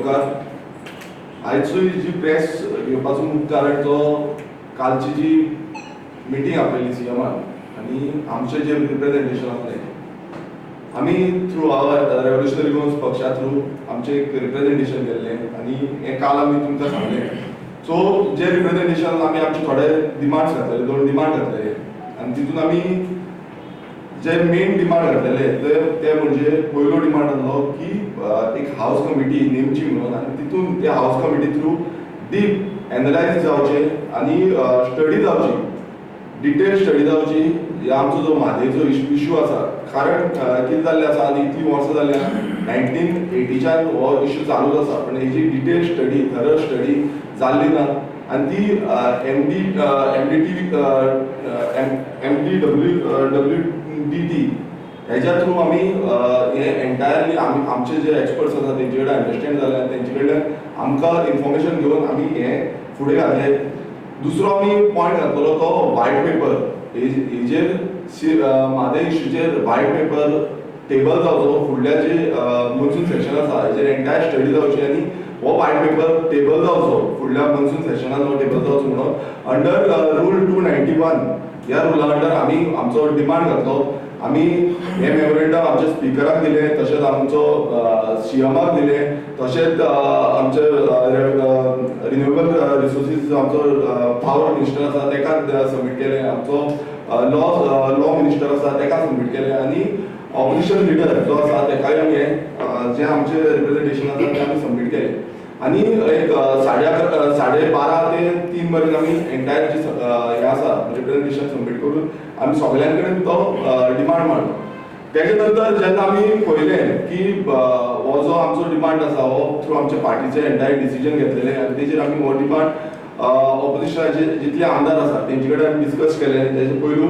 शिरोडकार. आयची जी प्रेस घेवपाचो मुख्य कारण तो कालची जी मिटींग आपयली सी एमान आनी आमचें जें रिप्रेजेंटेशन आसलें, आमी थ्रू our revolutionary Goans पक्षा थ्रू आमचें एक रिप्रेजेंटेशन केल्लें आनी हें काल आमी तुमकां सांगलें. सो जे रिप्रेजेंटेशन आमी आमचे थोडे डिमांड्स घातलेले, दोन डिमांड घातलेले आनी तितून आमी जे मेन डिमांड घातलेले ते म्हणजे पयलो डिमांड आसलो की एक हावस कमिटी नेमची म्हणून आनी तितून त्या हावस कमिटी थ्रू डीप एनलायज जावचें आनी स्टडी जावची, डिटेल स्टडी जावची ह्या आमचो जो म्हादयचो इशू आसा. कारण कितें जाल्लें आसा आनी इतलीं वर्सां जालीं 1980च्यान हो इशू चालूच आसा, पण हेजी डिटेल स्टडी, थरो स्टडी जाल्ली ना आनी ती M D M D T M D W W D T हेज्या थ्रू आमी हे एंटायरली आमी आमचे जे एक्सपर्ट्स आसा तेंचे कडेन अंडरस्टँड जाले आनी तेंचे कडल्यान आमकां इन्फॉर्मेशन घेवन आमी हे फुडें घातले. दुसरो आमी पॉयंट घातलेलो तो व्हायट पेपर हेजेर म्हादय इशूचेर व्हायट पेपर टेबल जावचो, फुडल्या जे मनसून सेशन आसा हेजेर एंटायर स्टडी जावची आनी हो व्हायट पेपर टेबल जावचो, फुडल्या मनसून सेशनान हो टेबल जावचो म्हणून अंडर रूल 291 ह्या रुला अंडर आमी आमचो डिमांड घातलो. आमी हे मेमोरेंडम आमच्या स्पिकराक दिलें, तशेंच आमचो सी एमाक दिलें, तशेंच आमचे रिन्युएबल रिसोर्सीस आमचो पावर मिनिस्टर आसा तेका सबमीट केलें, आमचो लॉ मिनिस्टर आसा तेका सबमीट केलें आनी ऑपोजिशन लिडर जो आसा तेकाय आमी हें जें आमचें रिप्रेजेंटेशन आसा तें आमी सबमीट केलें. आनी एक 12:30 ते 3 मेरेन आमी एंटायर जी हें आसा रिप्रेजेंटेशन सबमीट करून आमी सगळ्यां कडेन तो डिमांड मांडलो. तेजे नंतर जेन्ना आमी पळयलें की हो जो आमचो डिमांड आसा हो थ्रू आमच्या पार्टीचे एंटायर डिसिजन घेतलेलें आनी तेजेर आमी हो डिमांड ऑपोजिशनाचे जितले आमदार आसा तेंचे कडेन आमी डिस्कस केले. तेजे पयलू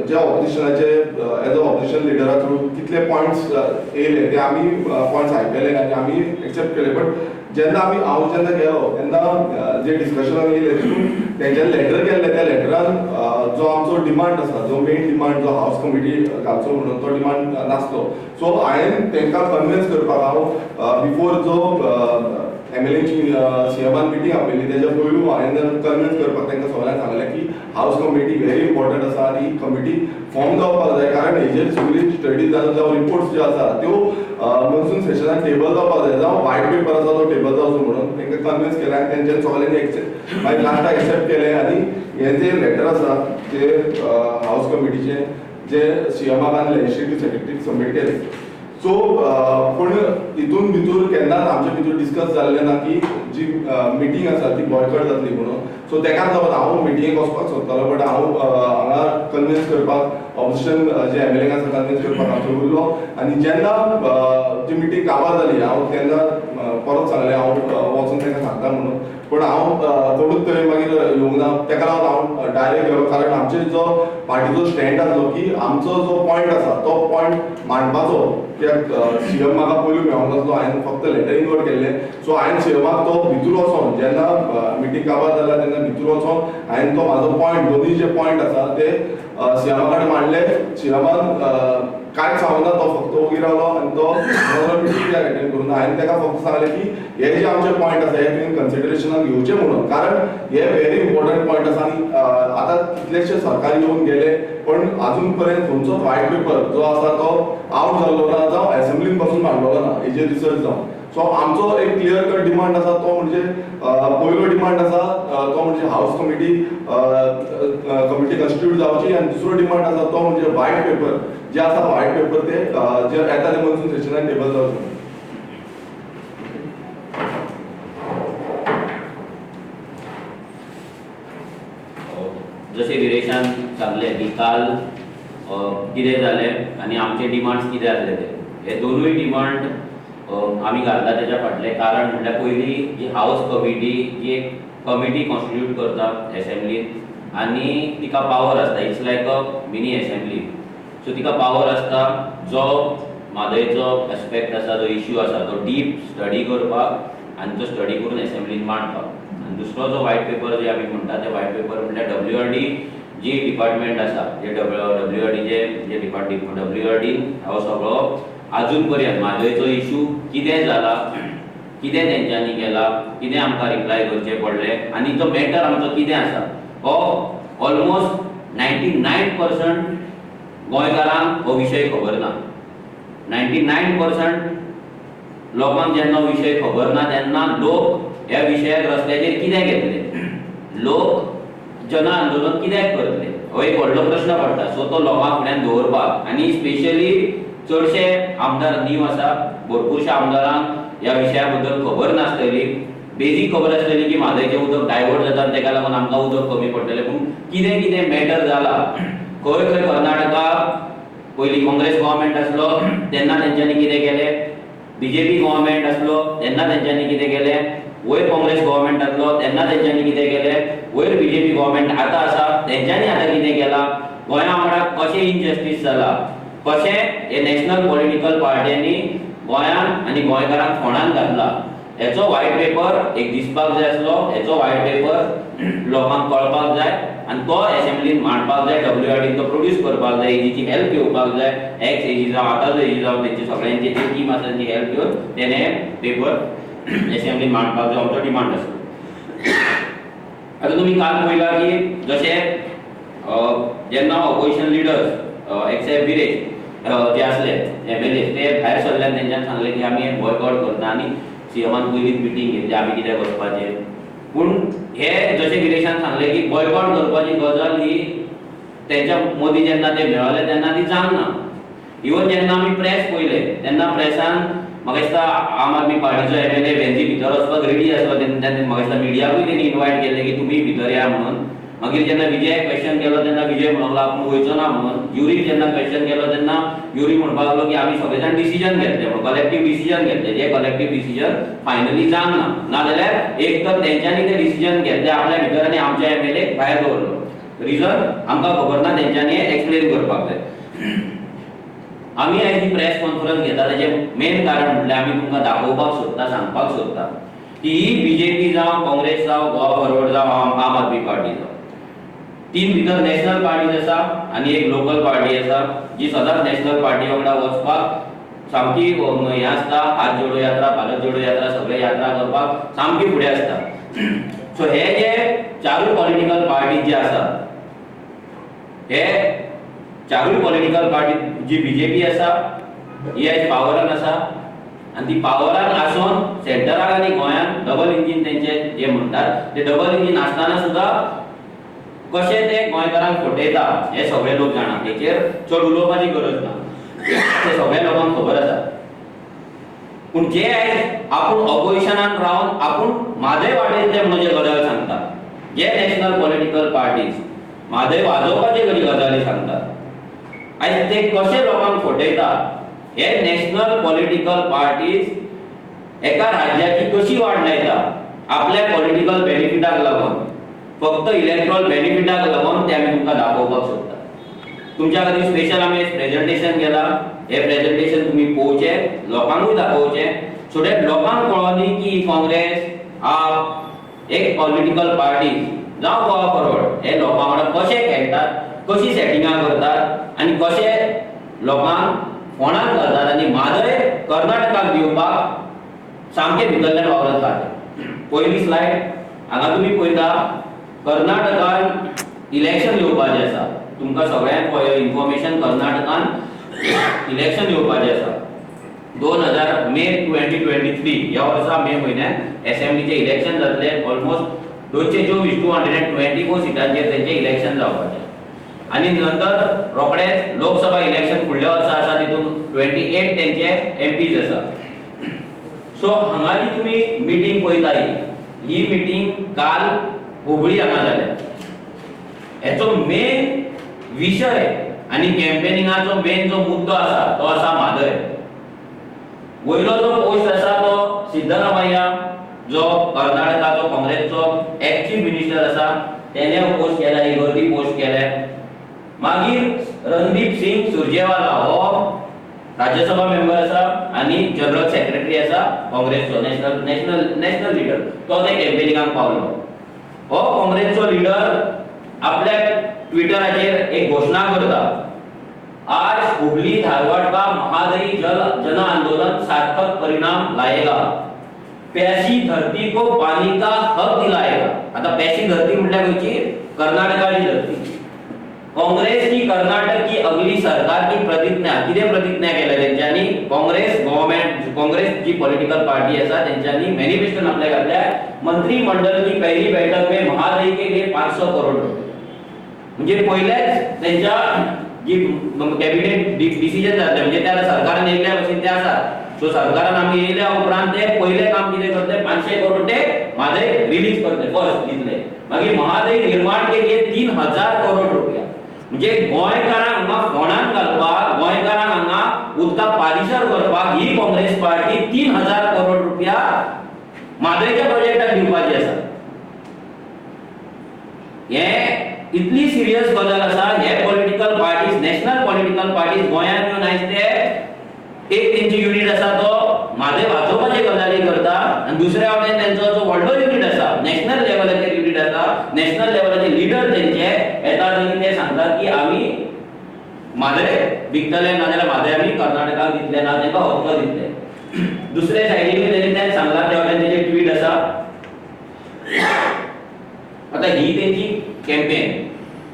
जे ऑपोजिशनाचे एज अ ऑपोजिशन लिडरा थ्रू कितले पॉयंट्स येयले ते आमी पॉयंट्स आयकले आनी आमी एक्सेप्ट केले. बट जेन्ना आमी हांव जेन्ना गेलो तेन्ना जे डिस्कशनान येयले तितून तेंच्यानी लेटर केल्लें, त्या लेटरान जो आमचो डिमांड आसा, जो मेन डिमांड जो हावस कमिटी घालचो म्हणून तो डिमांड नासलो. सो हांवें तेंकां कन्विन्स करपाक हांव बिफोर जो एम एल एची सी एमान मिटींग आपयली तेज्या पयलू हांवें कन्विन्स करपाक तेंकां सगळ्यांक सांगलें की हावस कमिटी व्हेरी इम्पॉर्टंट आसा आनी ही कमिटी फॉर्म जावपाक जाय, कारण हेजेर सगळी स्टडी जावन जावं रिपोर्ट्स जे आसा त्यो मनसून सेशनान टेबल जावपाक जाय, जावं व्हायट पेपर आसा तो टेबल जावचो म्हणून तेंकां कन्विन्स केलें आनी तेंच्यानी सगळ्यांनी एक्सेप्ट मागीर लास्टाक एक्सेप्ट केलें. आनी हें जें लेटर आसा तें हावस कमिटीचें जे सी एमाक आनी लेजिस्लेटीव सेक्रेटरीक सबमीट केलें. सो पूण हितून भितर केन्नाच आमचे भितर डिस्कस जाल्लें ना की जी मिटींग आसा ती बॉयकॉट जातली म्हणून. सो तेकाच लागून हांव मिटिंगेक वचपाक सोदतालो, बट हांव हांगा कन्विन्स करपाक ऑपोजिशन जे एम एल ए आसा कन्विन्स करपाक हांव उरलो. आनी जेन्ना जी मिटींग काबार जाली हांव तेन्ना परत सांगलें हांव वचून तांकां सांगता म्हणून, पूण हांव कोणूच थंय मागीर येवंक ना. तेका लागून हांव डायरेक्ट गेलो, कारण आमचे जो पार्टीचो स्टँड आसलो की आमचो जो पॉयंट आसा तो पॉयंट मांडपाचो, कित्याक सी एम म्हाका पयलू मेळोंक नासलो, हांवें फक्त लेटर इनवर्ट केल्लें. सो हांवें सी एमाक तो भितर वचोन जेन्ना मिटींग काबार जाल्या तेन्ना भितर वचोन हांवें तो म्हाजो पॉयंट, दोनूय जे पॉयंट आसा ते सी एमा कडेन मांडले. सी एमान कांयच सांगूना, तो फक्त ओगी रावलो आनी तो मिटींग कित्याक अटेंड करूं ना. हांवें ताका फक्त सांगलें की हे जे आमचे पॉयंट आसा हे तुवें कन्सिडरेशनाक घेवचे म्हणून, कारण हे व्हेरी इम्पॉर्टंट पॉयंट आसा. आनी आतां कितलेशे सरकार येवन गेले पण अजून पर्यंत खंयचोच व्हायट पेपर जो आसा तो आवट जाल्लो ना, जावं एसेंब्लीन पासून मांडलेलो ना हेजेर रिसर्च जावन. सो आमचो एक क्लियर कट डिमांड आसा तो म्हणजे पयलो डिमांड आसा तो म्हणजे हावस कमिटी कमिटी कॉन्स्टिट्यूट जावची, आनी दुसरो डिमांड आसा तो म्हणजे व्हायट पेपर जे आसा व्हायट पेपर ते जे येता ते मनसून सेशनान टेबल जावचे. जशें विरेशान सांगलें की काल कितें जालें आनी आमचे डिमांड्स कितें आसले ते, हे दोनूय डिमांड आमी घातला तेच्या फाटलें कारण म्हणल्यार पयली जी हावस कमिटी जी एक कमिटी कॉन्स्टिट्यूट करता एसेंब्लीन आनी तिका पावर आसता, it's like a mini assembly. So तिका पावर आसता जो म्हादयचो एस्पेक्ट आसा, जो इश्यू आसा तो डीप स्टडी करपाक आनी तो स्टडी करून एसेंब्लीन मांडपाक. आनी दुसरो जो व्हायट पेपर जे आमी म्हणटा ते व्हायट पेपर म्हणल्यार डब्ल्यू आर डी जी डिपार्टमेंट आसा, जे डब्ल्यू आर डीचे जे डिपार्टमेंट डब्ल्यू आर डीन हो सगळो आजून पर्यंत म्हादयचो इशू कितें जाला कितें तेंच्यांनी केलां, कितें आमकां रिप्लाय करचें पडलें आनी तो मॅटर आमचो कितें आसा हो ऑलमोस्ट 99% गोंयकारांक हो विशय खबर ना. 99% लोकांक जेन्ना विशय खबर ना तेन्ना लोक ह्या विशयाक रस्त्याचेर कित्याक येतले, लोक जन आंदोलन कित्याक करतले, हो एक व्हडलो प्रश्न पडटा. सो तो लोकां फुड्यान दवरपाक आनी स्पेशली चडशे आमदार न्यू आसा, भरपूरशा आमदारांक ह्या विशया बद्दल खबर नासतली. बेजीक खबर आसतली की म्हादयचें उदक डायवर्ट जाता आनी तेका लागून आमकां उदक कमी पडटलें, पूण कितें कितें मॅटर जाला, खंय खंय कर्नाटका पयलीं काँग्रेस गव्हर्मेंट आसलो तेन्ना तेंच्यांनी कितें केलें, बीजेपी गव्हर्मेंट आसलो तेन्ना तेंच्यांनी कितें केलें, वयर काँग्रेस गव्हर्मेंट आसलो तेन्ना तेंच्यांनी कितें केलें, वयर बीजेपी गव्हर्मेंट आतां आसा तेंच्यांनी आतां कितें केलां, गोंया वांगडा कशें इनजस्टीस जाला, कशें हे नॅशनल पॉलिटिकल पार्ट्यांनी गोंयांत आनी गोंयकारांक फोंडान घातला, हेचो व्हायट पेपर एक दिसपाक जाय आसलो. हेचो व्हायट पेपर लोकांक कळपाक जाय आनी तो एसेंब्लीन मांडपाक जाय, डब्ल्यूआरडीन तो प्रोड्यूस करपाक जाय, एजीची हेल्प घेवपाक जाय, एक्स एजी जावं आतांचो एजी जावं तेंचे सगळ्यांची जी टीम आसा तेंची हेल्प घेवन तेणें पेपर एसेंब्लीन मांडपाक जाय, आमचो डिमांड आसा. आतां तुमी काल पळयला की जशें जेन्ना ऑपोजिशन लिडर्स एक्सेप्ट विरेश जे आसले एमएलए ते भायर सरल्यान तेंच्यान सांगलें की आमी हें बॉयकॉट करता आनी सीएमान पयलींच मिटींग घेतली आमी कित्याक वचपाचें. पूण हे जशें विरेशान सांगलें की बॉयकॉट करपाची गजाल ही तेंच्या मदीं जेन्ना ते मेळले तेन्ना ती जावंक ना. इवन जेन्ना आमी प्रेस पळयले तेन्ना प्रेसान म्हाका दिसता आम आदमी पार्टीचो एमएलए वेन्झी भितर वचपाक रेडी आसलो तेन्ना म्हाका दिसता मिडियाकूय तेणी इनवायट केल्लें की तुमी भितर या म्हणून. मागीर जेन्ना विजयाक क्वेश्चन केलो तेन्ना विजय म्हणूंक लागलो आपूण वयचो ना म्हणून. युरीक जेन्ना क्वेश्चन केलो तेन्ना युरी म्हणपाक लागलो की आमी सगळे जाण डिसिजन घेतले म्हणून, कलेक्टीव डिसिजन घेतले, जे कलेक्टीव डिसिजन फायनली जावंक ना. नाजाल्यार एक तर तेंच्यांनी ते डिसिजन घेतले आपल्या भितर आनी आमच्या एमएलए भायर दवरलो, रिजन आमकां खबर ना, तेंच्यांनी एक्सप्लेन करपाक जाय. आमी आयज ही प्रेस कॉन्फरन्स घेता तेजें मेन कारण म्हटल्यार आमी तुमकां दाखोवपाक सोदता, सांगपाक सोदता की ही बीजेपी जावं, काँग्रेस जावं, गोवा फॉरवर्ड जावं, आम आदमी पार्टी जावं, तीन भितर नॅशनल पार्टीज आसा आनी एक लोकल पार्टी आसा जी सदांच नॅशनल पार्टी वांगडा वचपाक सामकी हें आसता, हात जोडो यात्रा, भारत जोडो यात्रा, सगळे यात्रा करपाक सामकी फुडें आसता. सो हे जे चारूय पॉलिटिकल पार्टीज जे आसा, हे चारूय पॉलिटिकल पार्टी जी बीजेपी आसा ही आयज पावरान आसा आनी ती पावरान आसून सेंटराक आनी गोंयांत डबल इंजीन तेंचे जे म्हणटात ते डबल इंजीन आसतना सुद्दां कशें ते गोंयकारांक फटयता हे सगळे लोक जाणा, हेचेर चड उलोवपाची गरज ना, ते सगळ्या लोकांक खबर आसा. पूण जे आयज आपूण ऑपोजिशनान रावन आपूण म्हादय वाटयतले म्हणून जे गजाल सांगता, जे नॅशनल पॉलिटिकल पार्टीज म्हादय वाजोवपाचे कशी गजाली सांगतात, आयज ते कशे लोकांक फटयता हे नॅशनल पॉलिटिकल पार्टीज एका राज्याची कशी वाट लायता आपल्या पॉलिटिकल बेनिफिटाक लागून, फक्त इलेक्ट्रॉल बेनिफिटाक लागून, ते आमी तुमकां दाखोवपाक सोदता. तुमच्या खातीर स्पेशल आमी प्रेजेंटेशन केलां, हें प्रेजेंटेशन तुमी पळोवचें, लोकांकूय दाखोवचें, सो that लोकांक कळोनी की काँग्रेस, आप, एक पॉलिटिकल पार्टी जावं गोवा फॉरवर्ड हे लोकां वांगडा कशे खेळटात, कशी सेटिंगां करतात आनी कशे लोकांक फोंडान घालतात आनी म्हादय कर्नाटकाक दिवपाक सामके भितरल्यान वावरत रावतात. पयली स्लायड हांगा तुमी पळयता कर्नाटकान इलेक्शन येवपाचें आसा, तुमकां सगळ्यांक इन्फॉर्मेशन, कर्नाटकान इलेक्शन येवपाचें आसा 2000 मे 2023 ह्या वर्सा मे म्हयन्यात एसेंब्लीचें इलेक्शन जातलें. ऑलमोस्ट 224, 224 सिटांचेर तेंचें इलेक्शन जावपाचें आनी नंतर रोखडेंच लोकसभा इलेक्शन फुडल्या वर्सा आसा, तितून 28 तेंचे एमपीज आसा. सो हांगा जी तुमी मिटींग पळयता ही मिटींग काल हुबळी हांगा जाल्या. हेचो मेन विशय आनी कॅम्पेनिंगाचो मेन जो मुद्दो आसा तो आसा म्हादय. वयलो जो पोस्ट आसा तो सिद्धरामय्या जो कर्नाटकाचो काँग्रेसचो एक्स चीफ मिनिस्टर आसा तेणे पोस्ट केला, ही गर्दी पोस्ट केल्या. मागीर रणदीप सिंग सुरजेवाला हो राज्यसभा मेंबर आसा आनी जनरल सेक्रेटरी आसा काँग्रेसचो, नॅशनल नॅशनल नॅशनल लिडर, तो ते कॅम्पेनिंगाक पावलो. हो काँग्रेसचो लिडर आपल्या ट्विटराचेर एक घोशणा करता, आज हुबली धारवाड़ का महादयी जल जन आंदोलन सार्थक परिणाम लाएगा. प्यासी धरती को पानी का हक दिलाएगा. आता प्यासी धरती म्हटल्यार खंयची? कर्नाटकाची धरती. काँग्रेस की कर्नाटक की अगली सरकार की प्रतिज्ञा. कितें प्रतिज्ञा केल्या तेंच्यांनी? काँग्रेस गव्हर्नमेंट, काँग्रेस जी पॉलिटिकल पार्टी आसा तेंच्यांनी मॅनिफेस्टोन आपल्या घातल्या, मंत्रिमंडल की पहिली बैठक में महादई के लिए 500 करोड रुपये. म्हणजे पयलेच तेंच्या जी कॅबिनेट डिसिजन जातले, म्हणजे त्या सरकारान येयल्ल्या भशेन ते आसा. सो सरकारान आमी येयल्या उपरांत ते पयलें काम कितें करतले? 500 करोड ते म्हादय रिलीज करतले, फर्स्ट दितले. मागीर महादय निर्माण के लिए 3000 करोड रुपया. म्हणजे गोंयकारांक हांगा फोंडान घालपाक, गोंयकारांक हांगा उदकाक पालिशर करपाक ही काँग्रेस पार्टी 3000 करोड रुपया म्हादयच्या प्रोजेक्टाक दिवपाची आसा. हे इतली सिरियस गजाल आसा. हे political parties, national political parties गोंयांत येवन आयज ते एक तेंची युनिट आसा तो म्हादय वाचोवपाचे गजाली करता आनी दुसऱ्या वटेन तेंचो जो व्हडलो युनिट आसा, नॅशनल लेवलाचेर युनिट आसा, नॅशनल लेवलाचे लिडर तेंचे येतात आनी ते सांगतात की आमी म्हादय विकतले, नाजाल्यार म्हादय आमी कर्नाटकाक दितले ना, तेंकां हक्क दितले. दुसरे सायडीन तेणी तें सांगलां, त्या वटेन तेजे ट्वीट आसा. आता ही तेंची कॅम्पेन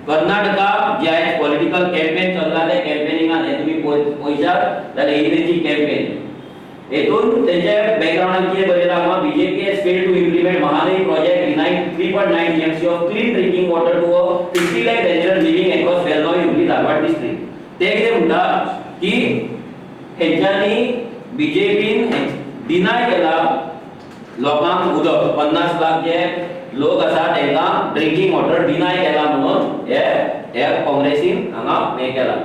कर्नाटका जे आयज पॉलिटिकल कॅम्पेन चल्ला, त्या कॅम्पेनिंगान हे तुमी पळयशात जाल्यार ही तेंची कॅम्पेन. हेतून तेंच्या बॅकग्रावंडान कितें बरयलां हांगा? BJP has failed to implement Mahadayi project, denying 3.9 TMC of clean drinking water to 50 lakh resident living across Belagavi, Hubli, Dharwad district. ते कितें म्हणटा की हेंच्यांनी बीजेपीन डिनाय केला लोकांक उदक, 50 लाख जे लोक आसा तांकां ड्रिंकींग वॉटर डिनाय केला म्हणून हे हे काँग्रेसीन हांगा हें केला.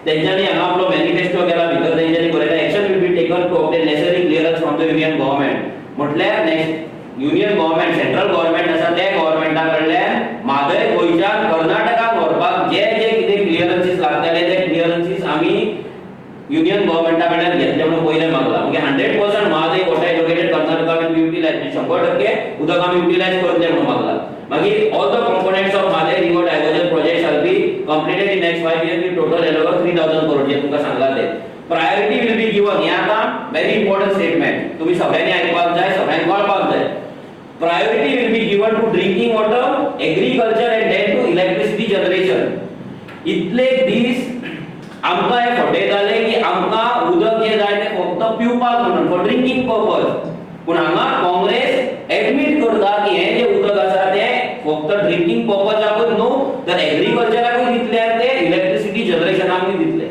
तेंच्यांनी हांगा आपलो मॅनिफेस्टो केला, भितर तेंच्यांनी बरयला, action will be taken to obtain necessary clearance from the union government. म्हटल्यार next union government, central government आसा त्या गव्हर्मेंटा कडल्यान म्हादय गोंयच्यान कर्नाटकाक व्हरपाक जे जे कितें क्लियरन्सीस लागतले ते क्लियरन्सीस आमी युनियन गव्हर्मेंटा कडल्यान घेतले म्हणून पयलें मागला. म्हणजे 100% Mahadayi water allocated Karnataka will be utilize, 100% उदक आमी युटिलायज करतले म्हणून मागला. मागीर all the components of Mhadei river diversion project shall be completed in next 5 years with total allocation 3000 crore, जे तुमकां सांगला ते. प्रायोरिटी will be given, हे आतां व्हेरी इम्पॉर्टंट स्टेटमेंट, तुमी सगळ्यांनी आयकपाक जाय, सगळ्यांक कळपाक जाय. Priority will be given to drinking water, agriculture and then to electricity generation. इतले दीस आमकां हे फटयताले की आमकां उदक जें जाय तें फक्त पिवपाक म्हणून, फॉर ड्रिंकींग पर्पज. पूण हांगा काँग्रेस एडमीट करता की हें जें उदक आसा तें फक्त ड्रिंकींग पर्पजाकूच न्हू तर एग्रीकल्चराकूय दितले आनी ते इलेक्ट्रिसिटी जनरेशनाकूय दितले.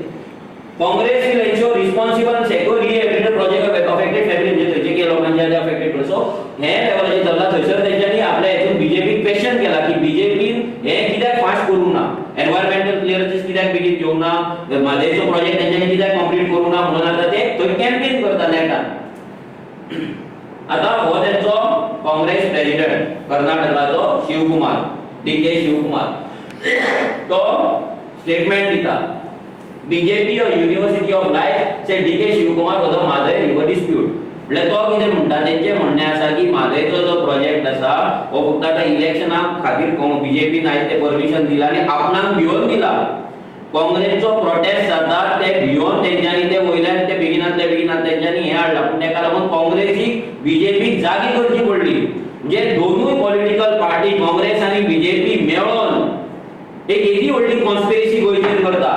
Congress will ensure responsible and secure rehabilitation project of affected family, म्हणजे थंयचे कितें लोकांचे ते अफेक्टेड. सो हे लेवलाचेर चल्ला. थंयसर तेंच्यांनी आपल्या हेतून बीजेपीक क्वेश्चन केला की बीजेपीन हें कित्याक फास्ट करूंक ना, एनवायरमेंटल क्लियरन्सीस कित्याक बेगीन घेवंक ना, म्हादयचो प्रोजेक्ट तेंच्यांनी कित्याक कंप्लीट करूंक ना म्हणून आतां ते थंय कॅम्पेन करता नेटान. आतां हो तेंचो काँग्रेस प्रेसिडेंट कर्नाटकाचो शिवकुमार, डी के शिवकुमार, तो स्टेटमेंट दिता. BJP a university of lies, said D K Shivakumar on the Mhadei river dispute. म्हळ्यार तो कितें म्हणटा, तेंचें म्हणणें आसा की म्हादयचो जो प्रोजेक्ट आसा हो फक्त आतां इलेक्शना खातीर बीजेपीन आयज तें परमिशन दिलां आनी आपणाक भियोन दिला. काँग्रेसचो प्रोटेस्ट जाता ते भियोन तेंच्यांनी ते वयल्यान ते बेगिनातले बेगिनात तेंच्यांनी हें हाडलां. पूण तेका लागून काँग्रेसीक बीजेपीक जागी करची पडली. म्हणजे दोनूय पॉलिटिकल पार्टी काँग्रेस आनी बीजेपी मेळोन एक येदी व्हडली कॉन्स्पिरसी गोंयचेर करता.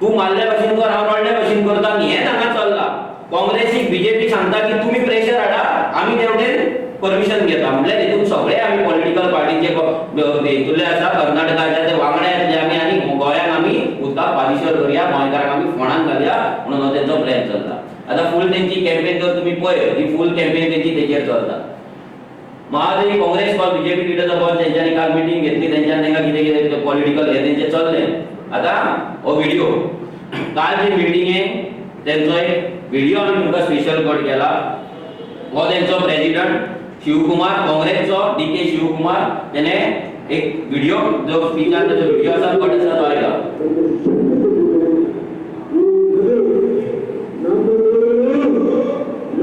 तूं मारल्या भशेन कर, हांव रडल्या भशेन करता आनी हें हांगा चल्लां. काँग्रेसीक बीजेपी सांगता की तुमी प्रेशर हाडा, आमी तेवटेन परमिशन घेता. म्हटल्यार हितून सगळे आमी पॉलिटिकल पार्टीचे हितूंतले आसा, कर्नाटकाचे ते वांगडा येतले आमी आनी गोंयांक आमी उदकाक पालिशर करुया, गोंयकारांक आमी फोंडान घालया म्हणून हो तेंचो प्लॅन चल्ला. आतां फूल तेंची कॅम्पेन जर तुमी पळयत, ही फूल कॅम्पेन तेंची तेजेर चलता. Mahadayi Congress call BJP leaders upon, तेंच्यांनी काल मिटींग घेतली, तेंच्यान तांकां कितें कितें पॉलिटिकल हें तेंचें चल्लें. आतां हो व्हिडियो काल जे मिटिंगेक तेंचो एक व्हिडियो आमी तुमकां स्पेशल कट केला. हो तेंचो प्रेसिडंट शिवकुमार, काँग्रेसचो डी के शिवकुमार, तेणे एक व्हिडियो जो स्पिचान तेजो व्हिडियो आसा, कट आसा, तो आयला.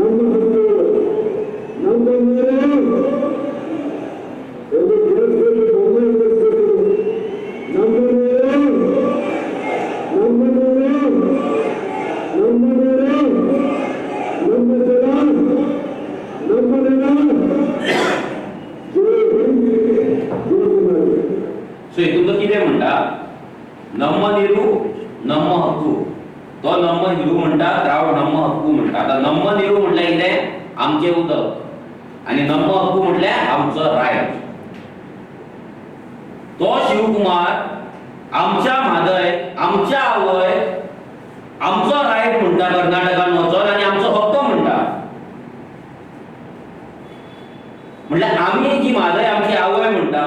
ನಮ್ಮ ಹಕ್ಕುಗಳು, ನಮ್ಮ ನೀರು ಎಂದು ಕೇಳಿಸ್ಬೇಕು, ಬೊಮ್ಮೆ ಕೇಳಿಸ್ಬೇಕು. ನಮ್ಮ ನೀರು, ನಮ್ಮ ನೀರು, ನಮ್ಮ ನೀರು, ನಮ್ಮ ಜಲ. म्हणटा. आतां नम्म नीरू म्हटल्यार कितें? आमचें उदक, आनी नम्म हक्कू म्हटल्यार आमचो रायट. तो शिवकुमार आमच्या म्हादय, आमच्या आवय, आमचो रायट म्हणटा कर्नाटकान वचोन आनी आमचो हक्क म्हणटा. म्हटल्यार आमी जी म्हादय आमची आवय म्हणटा,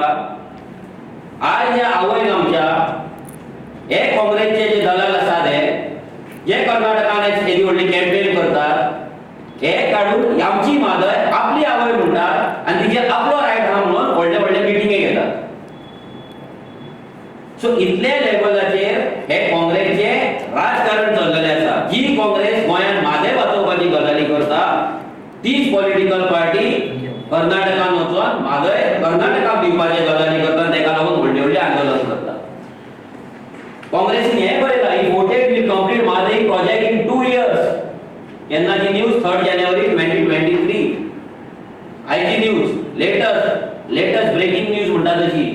आज ह्या आवयन आमच्या हे काँग्रेसचे जे दलाल आसात, हे जे कर्नाटकान येदी व्हडली कॅम्पेन करतात, हे काडून आमची म्हादय आपली आवय म्हणटात आनी तिचेर आपलो रायट आहा म्हणून व्हडले व्हडले मिटिंगे घेतात. सो इतले लेवलाचेर हे काँग्रेसचे राजकारण चल्लेलें आसा. जी काँग्रेस गोंयांत म्हादय वाचोवपाची गजाली करता, तीच पॉलिटिकल पार्टी कर्नाटकान वचोन म्हादय कर्नाटकाक दिवपाचे गजाली करता, तेका लागून व्हडले व्हडले आंदोलन करता. काँग्रेसीन हें बरयलां, he voted will complete Mhadei project in 2 years. केन्नाची news? 3 January 2023. आयची न्यूज, लेटस्ट ब्रेकिंग न्यूज म्हणटा तशी.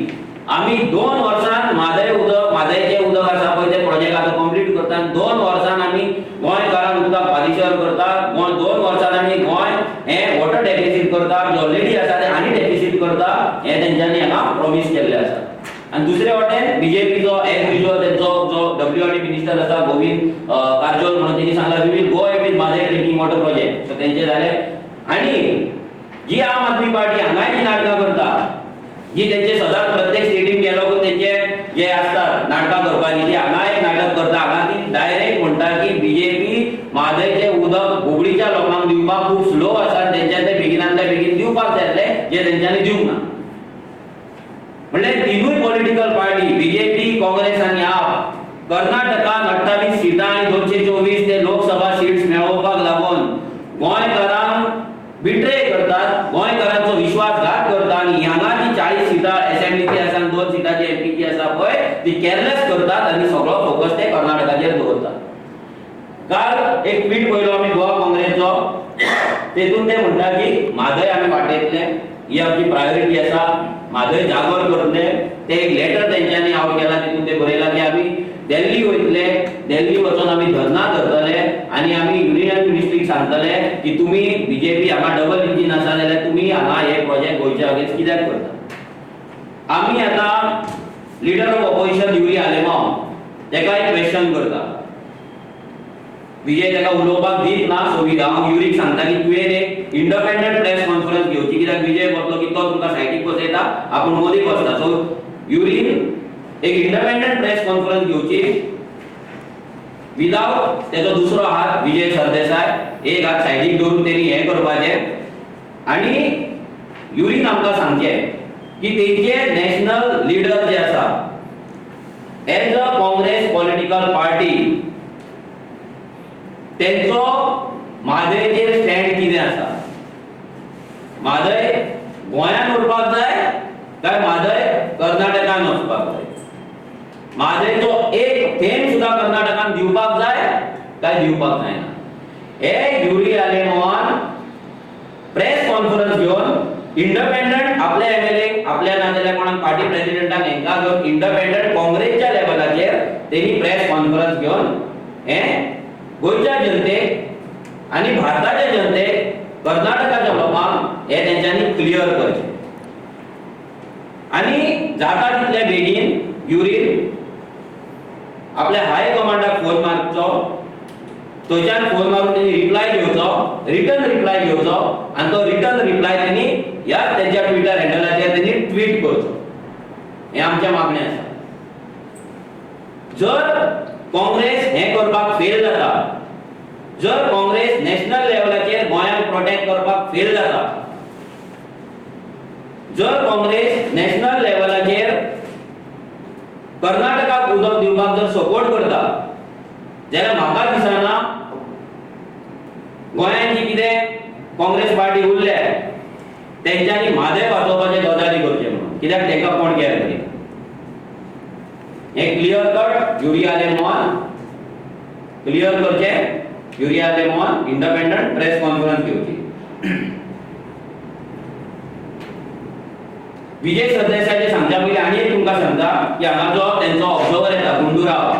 आमी 2 वर्सां म्हादय उदक, म्हादयचें उदक आसा पळय तें प्रोजेक्ट आतां कंप्लीट करता आनी 2 वर्सान आमी गोंयकारांक उदकाक पादिशर करता. 2 वर्सान आमी गोंय हें वॉटर डेफिसीट करता, जे ऑलरेडी आसा तें आनी डेफिसीट करता, हें तेंच्यांनी हांगा प्रॉमीस केल्लें आसा. आनी दुसरे वटेन बीजेपीचो एज युजल तेंचो जो WRD minister आसा गोविंद कारजोल म्हणून, तेणी सांगला we will go ahead with Mhadei drinking water project. So तेंचें जालें. आनी जी आम आदमी पार्टी हांगाय जी नाटकां करता, जी तेंचे सदांच प्रत्येक स्टेटीन गेलो तेंचे जे आसतात नाटकां करपाची, ती हांगा एक नाटक करता. हांगा ती डायरेक्ट म्हणटा की बीजेपी म्हादयचें उदक हुबळीच्या लोकांक दिवपाक खूब स्लो आसा आनी तेंच्यान तें बेगिनांतल्या बेगीन दिवपाक जाय आसलें, जें तेंच्यांनी दिवंक ना. म्हणल्यार तिनूय पॉलिटिकल पार्टी बीजेपी, काँग्रेस आनी आप कर्नाटकान 28 सिटां आनी 224 ते लोकसभा सीट्स मेळोवपाक लागून गोंयकारांक बिट्रे करतात, गोंयकारांचो विश्वासघात करता. आनी हांगा जी 40 सिटां एसेंब्लीची आसा आनी 2 सिटां जी एमपीची आसा पळय ती केअरलेस करतात आनी सगळो फोकस ते कर्नाटकाचेर दवरतात. काल एक ट्वीट पळयलो आमी गोवा काँग्रेसचो, तेतून ते म्हणटा की म्हादय आमी वाटयतले, ही आमची प्रायोरिटी आसा, म्हादय जागर करतले. ते एक लेटर तेंच्यांनी आवट केला, तितून ते बरयला की आमी दिल्ली वयतले, दिल्ली वचून आमी धरणां धरतले आनी आमी युनियन मिनिस्ट्रीक सांगतले की तुमी बीजेपी हांगा डबल इंजीन आसा जाल्यार तुमी हांगा हे प्रोजेक्ट गोंयच्या अगेन्स्ट कित्याक करता. आमी आतां leader of opposition Yuri Alemao तेका एक क्वेश्चन करता, विजय ताका उलोवपाक दीत ना. सो हांव युरीक सांगता की तुवें एक इंडिपेंडंट प्रेस कॉन्फरन्स घेवची, कित्याक विजय बसलो की तो तुमकां सायडीक बसयता, आपूण मदीं बसता. सो युरीन एक इंडिपेंडंट प्रेस कॉन्फरन्स घेवची विदाउट तेजो दुसरो हात विजय सरदेसाय, एक हात सायडीक दवरून तेणी हें करपाचें. आनी युरीन आमकां सांगचें की तेंचे नॅशनल लिडर जे आसा as a Congress political party तेंचो म्हादयचेर स्टँड कितें आसा, म्हादय गोंयांत उरपाक जाय काय म्हादय कर्नाटकान वचपाक जाय, म्हादयचो एक थेंब सुद्दां कर्नाटकान दिवपाक जाय काय दिवपाक जायना. हे युरी आलेमांवान प्रेस कॉन्फरन्स घेवन इंडिपेंडंट आपल्या एमएलए आपल्या नाजाल्यार कोणाक पार्टी प्रेसिडेंटाक हेंकां घेवन इंडिपेंडंट काँग्रेसच्या लेवलाचेर तेणी प्रेस कॉन्फरन्स घेवन हे गोंयच्या जनतेक आनी भारताच्या जनतेक कर्नाटकाच्या लोकांक हे तेंच्यांनी क्लियर करचें. आनी जाता तितले बेगीन युरीन आपल्या हाय कमांडाक फोन मारचो, थंयच्यान फोन मारून तेणी रिप्लाय घेवचो, रिटर्न रिप्लाय घेवचो आनी तो रिटर्न रिप्लाय तेणी ह्या तेंच्या ट्विटर हँडलाचेर तेणी ट्वीट करचो. हें आमचें मागणें आसा. जर काँग्रेस हें करपाक फेल जाता, जर काँग्रेस नॅशनल लेवलाचेर गोंयांक प्रोटेक्ट करपाक फेल जाता, जर काँग्रेस नॅशनल लेवलाचेर कर्नाटकाक उदक दिवपाक जर सपोर्ट करता जाल्यार म्हाका दिसना गोंयांत जी कितें काँग्रेस पार्टी उरल्या तेंच्यांनी म्हादय वाचोवपाचे गजाली करचे म्हणून, कित्याक तांकां कोण केअर करिना. हें क्लियर कट युरी आलेमांवान क्लियर करचें. युरी आलेमांवान इंडिपेंडंट प्रेस कॉन्फरन्स घेवची. विजय सरदेसायाचे सांगच्या पयलीं आनी एक तुमकां सांगता की हांगा जो तेंचो ऑब्जर्वर येता गुंडूराव,